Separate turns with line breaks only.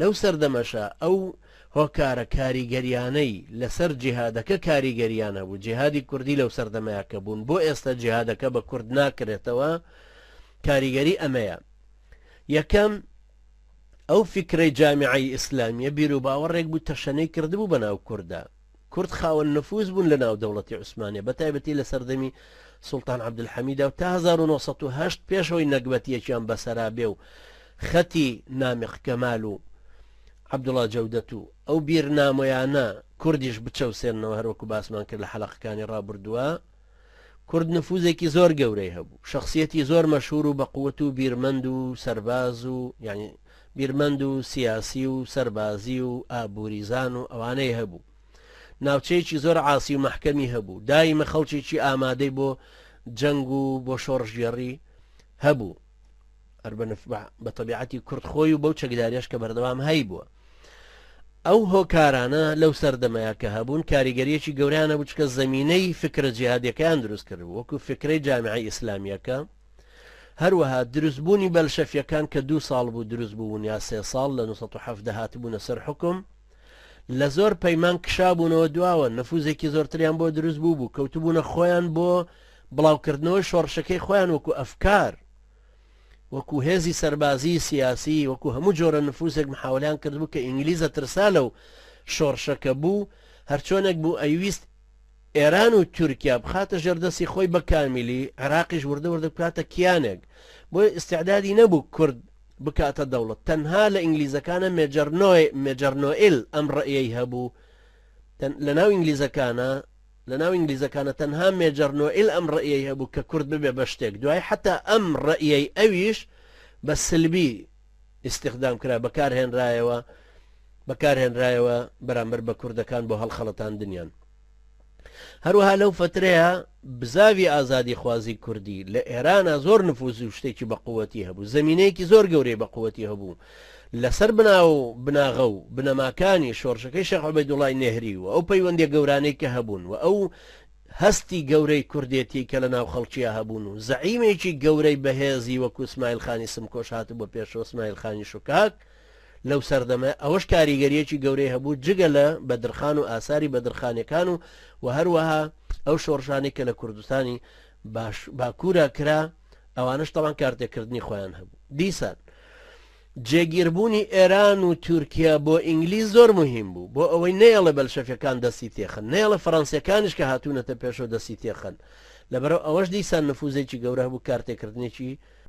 لەو سەردەمەشا ئەو هۆکارە کاریگەریانەی لەسەر جیهادەکە کاریگەریان هەبوو، جیهادی کوردی لەو سەردەمەیا کە بوون، بۆ ئێستا جیهادەکە بە کورد ناکرێتەوە، کاریگەری ئەمەیە. یەکەم، ئەو فیکرەی جامیعەی ئیسلامیە بیروباوەڕێک بوو تەشەنەی کردبوو بەناو کوردا. کورد خاوەن نفوز بوون لە ناو دەوڵەتی عوسمانیە بە تایبەتی لە سەردەمی سوڵتان عەبدولحەمیدا و تا 1908 پێش ئەوەی نەگبەتیەکیان بەسەرا بێ و خەتی نامیق کەمال و عەبدوڵا جەودەت و ئەو بیرنامۆیانە کوردیش بچەوسێننەوە هەروەکو باسمان کرد لە حەلەقەکانی ڕابردووە کورد نفوزێکی زۆر گەورەی هەبوو شخصیەتی زۆر مەشهور و بەقوت و بیرمەند و سەرباز و یعنی بیرمەند و سیاسی و سەربازی و ئابووریزان و ئەوانەی هەبوو ناوچەیەکی زۆر عاسی و مەحکەمی هەبوو دایمە خەڵکێکی ئامادەی بۆ جەنگ و بۆ شۆڕشگێڕی هەبوو هەر بە تەبیعەتی کورد خۆی و بەو چەکداریش کە بەردەوام هەیبووە ئەو هۆکارانە لەو سەردەمەیە کە هەبوون کاریگەریەکی گەوریان هەبوو چکە زمینەی فکرە جیهادیەکەیان دروست کرد وەکو فکرەی جامعی ئیسلامیەکە هەروەها دروستبوونی بەلشەفیەکان کە دوو ساڵ بوو دروست بوون یا سێ ساڵ لە 1970 هاتبوونە سەر حکوم لە زۆر پەیمان کشابوونەوە دواوە نفوزێکی زۆرتریان بۆ دروست بوو بوو کەوتبوونە خۆیان بۆ بڵاوکردنەوەی شۆڕشەکەی خۆیان وەکو ئەفکار وەکو هێزی سەربازی سیاسی وەکو هەموو جۆرە نفوزێک محاولیان کردبوو کە ئینگلیزە ترسا لەو شۆڕشەکە بوو هەرچۆنێک بوو ئەیویست ئێران و تورکیا بخاتە ژێردەستی خۆی بە کامیلی عێراقیش وردە وردە بکاتە کیانێک بۆیە ئیستعدادی نەبوو کورد بکاتە دەوڵەت تەنها لە ئینگلیزەکانە مێجەر نۆی مێجەر نۆئیل ئەم ڕەئیەی هەبوو لە ناو ئینگلیزەکانە لە ناو ئینگلیزەکانە تەنها مێجەر نۆئیل ئەم ڕەئیەی هەبوو کە کورد ببێ بە شتێک دوای حتا ئەم ڕەئیەی ئەویش بە سلبی ئیستخدام کرا بەکارهێنرایەوە بەکارهێنرایەوە بەرامبەر بە کوردەکان بۆ هەڵخەڵەتاندنیان. هەروەها لەو فترەیە بزاوی ئازادیخوازی کوردی لە ئێرانە زۆر نفوز و شتێکی بەقوەتی هەبوو زمینەیەکی زۆر گەورەی بەقوەتی هەبوو لەسەر بنا و بناغە و بنەماکانی شۆڕشەکەی شێخ عوبەیدوڵای نێهری و ئەو پەیوەندیە گەورانەی کە هەبوون و ئەو هەستی گەورەی کوردێتی کە لە ناو خەڵکییا هەبوون و زەعیمێکی گەورەی بەهێزی وەکو سمایل خانی سمکۆش هاتبووە پێشەوە سمایل خانی شوکاک لەو سەردەمە ئەوەش کاریگەریەکی گەورەی هەبوو جگە لە بەدرخان و ئاساری بەدرخانەکان و و هەروەها ئەو شۆڕشانەی کە لە کوردستانی باش باکوورا کرا ئەوانش تەوان کارتێکردنی خۆیان هەبوو دیسان جێگیربوونی ئێران و تورکیا بۆ ئینگلیز زۆر موهیم بوو بۆ ئەوەی نەیەڵێ بەلشەفیەکان دەستی تێخەن نەیەڵێ فەرەنسیەکانیش کە هاتوونەتە پێشەوە دەستی تێخەن لەبەرئەوە ئەوەش دیسان نفوزێکی گەورە هەبوو کارتێکردنێکی.